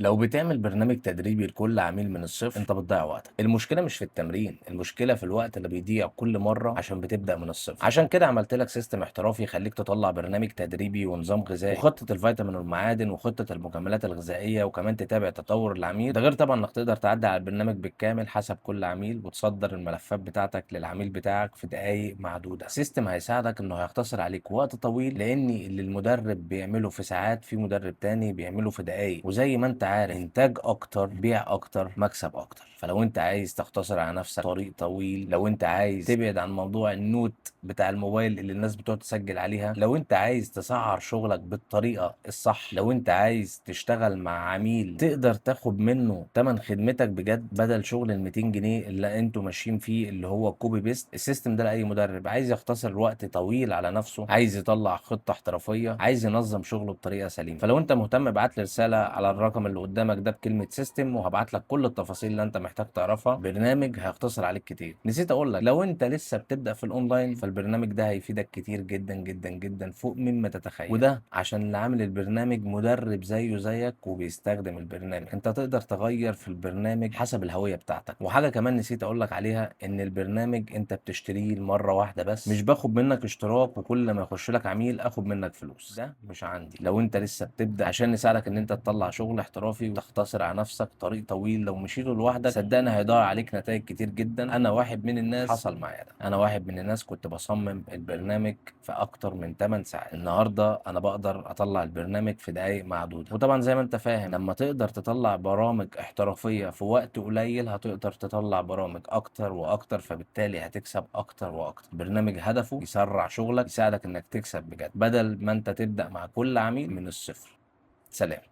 لو بتعمل برنامج تدريبي لكل عميل من الصفر انت بتضيع وقتك. المشكلة مش في التمرين، المشكلة في الوقت اللي بيضيع كل مرة عشان بتبدا من الصفر. عشان كده عملت لك system احترافي يخليك تطلع برنامج تدريبي ونظام غذائي وخطه الفيتامين والمعادن وخطه المكملات الغذائية، وكمان تتابع تطور العميل. ده غير طبعا انك تقدر تعدي على البرنامج بالكامل حسب كل عميل وتصدر الملفات بتاعتك للعميل بتاعك في دقائق معدودة. system هيساعدك انه هيختصر عليك وقت طويل، لان اللي المدرب بيعمله في ساعات في مدرب تاني بيعمله في دقائق. وزي ما انت عارف، انتاج اكتر، بيع اكتر، مكسب اكتر. فلو انت عايز تختصر على نفسك طريق طويل، لو انت عايز تبعد عن موضوع ال note بتاع الموبايل اللي الناس بتقعد تسجل عليها، لو انت عايز تسعر شغلك بالطريقة الصح، لو انت عايز تشتغل مع عميل تقدر تاخد منه تمن خدمتك بجد بدل شغل ال 200 جنيه اللي انتوا ماشيين فيه اللي هو copy paste. ال system ده لاي مدرب عايز يختصر وقت طويل على نفسه، عايز يطلع خطة احترافية، عايز ينظم شغله بطريقة سليمة. فلو انت مهتم ابعت لي رسالة على الرقم اللي قدامك ده بكلمة system، وهبعت لك كل التفاصيل اللي انت محتاج تعرفها. برنامج هيختصر عليك كتير. نسيت اقول لك، لو انت لسه بتبدأ في الاونلاين فالبرنامج ده هيفيدك كتير جدا جدا جدا فوق مما تتخيل، وده عشان اللي عامل البرنامج مدرب زيه زيك وبيستخدم البرنامج. انت تقدر تغير في البرنامج حسب الهوية بتاعتك. وحاجة كمان نسيت اقول لك عليها، ان البرنامج انت بتشتريه مرة واحدة بس، مش باخد منك اشتراك وكل ما يخش لك عميل اخد منك فلوس، ده مش عندي. لو انت لسه بتبدأ، عشان نساعدك ان انت تطلع شغل احترافي وتختصر على نفسك طريق طويل لو مشيته لوحدك صدقني هيضيع عليك نتائج كتير جدا. انا واحد من الناس حصل معايا ده، انا واحد من الناس كنت بصمم البرنامج في اكتر من 8 ساعات، النهارده انا بقدر اطلع البرنامج في دقايق معدودة. وطبعا زي ما انت فاهم، لما تقدر تطلع برامج احترافية في وقت قليل هتقدر تطلع برامج اكتر واكتر، فبالتالي هتكسب اكتر واكتر. برنامج هدفه يسرع شغلك، يساعدك انك تكسب بجد بدل ما انت تبدأ مع كل عميل من الصفر. سلام.